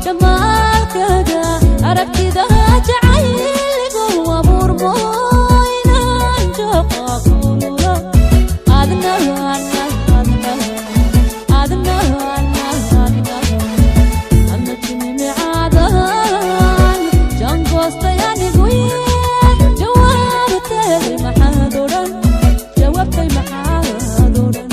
Jamaalkaga aragtida jacayligu abuurmo inaan jooqa kululo adna adna adna adna adna adna adna jimimicaadan jangoostay anigu. Jawaabtay maxaad odhan? Jawaabtay maxaad odhan?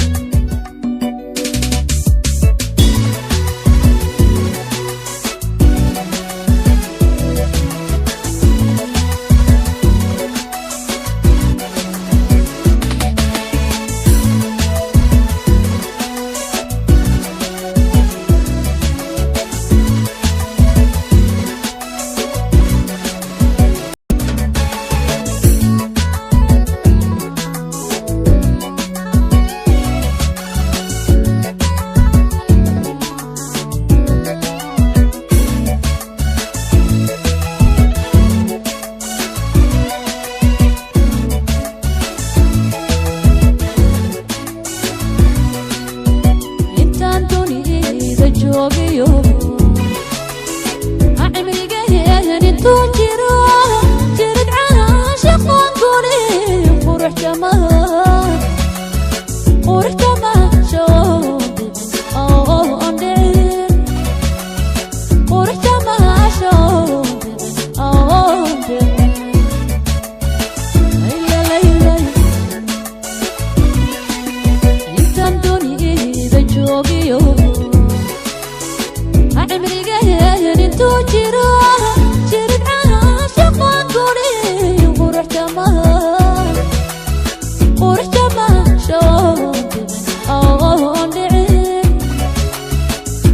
Intaan dunida joogayo, cimrigaheegan intuu jiro, jirid caashaqoon gurin, qurux jamaa, qurux jamaasho oon dhicin, qurux jamaasho oon dhicin. Layla, layla. Intaan dunida joogayo, cimrigaheegan intuu jiro, jirid caashaqoon gurin, qurux jamaa, qurux jamaasho oon dhicin,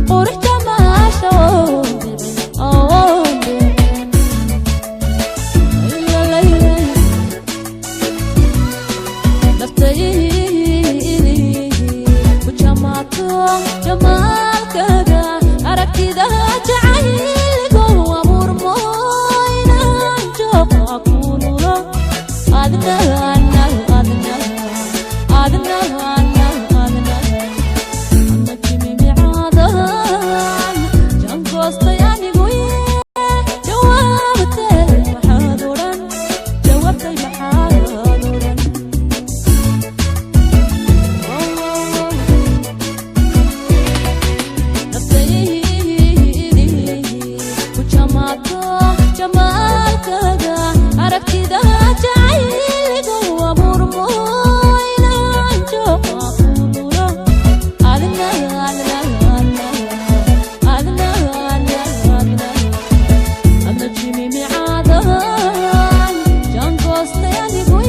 qurux jamaasho oon dhicin. Layla, layla. Naftaydi ku jamaato jamaalkaga aragtida jacayligo abuurmo inaan jooqa kululo adna adna adna adna adna adna adna jimimicaadan jangoostay anigu. Jawaabtay maxaad odhan? Jawaabtay maxaad odhan? Naftaydi ku jamaato jamaalkaga aragtida jacayligo abuurmo inaan jooqa kululo adna adna adna adna adna adna adna jimimicaadan jangoostay anigu.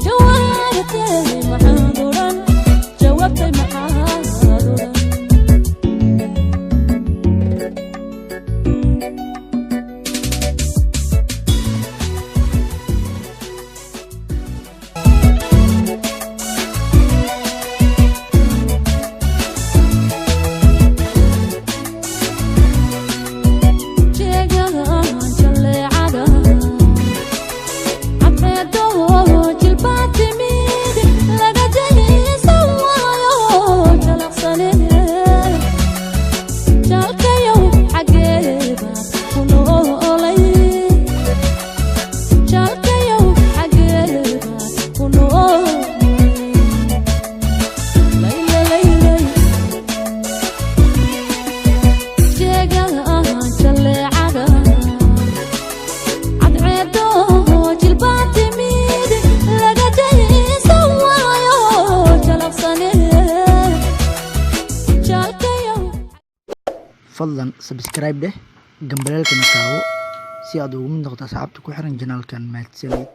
Jawaabtay maxaad odhan? Jawaabtay maxaad odhan? Jeegahan jaleecada cadceedo jilbaa timid laga jaysan waayo jalaqsane. Jaalkayow, xageeba ku noolay? Jaalkayow, xageeba ku noolay? Layla, layla. Jeegahan jaleecada cadceedo jilbaa timid laga jaysan waayo jalaqsane. Jaalkayow. Fadlan subscribe dheh, gambaleelkana taawo si aad ugu mid noqoto asxaabta ku xiran channelkan. Mahadsanid.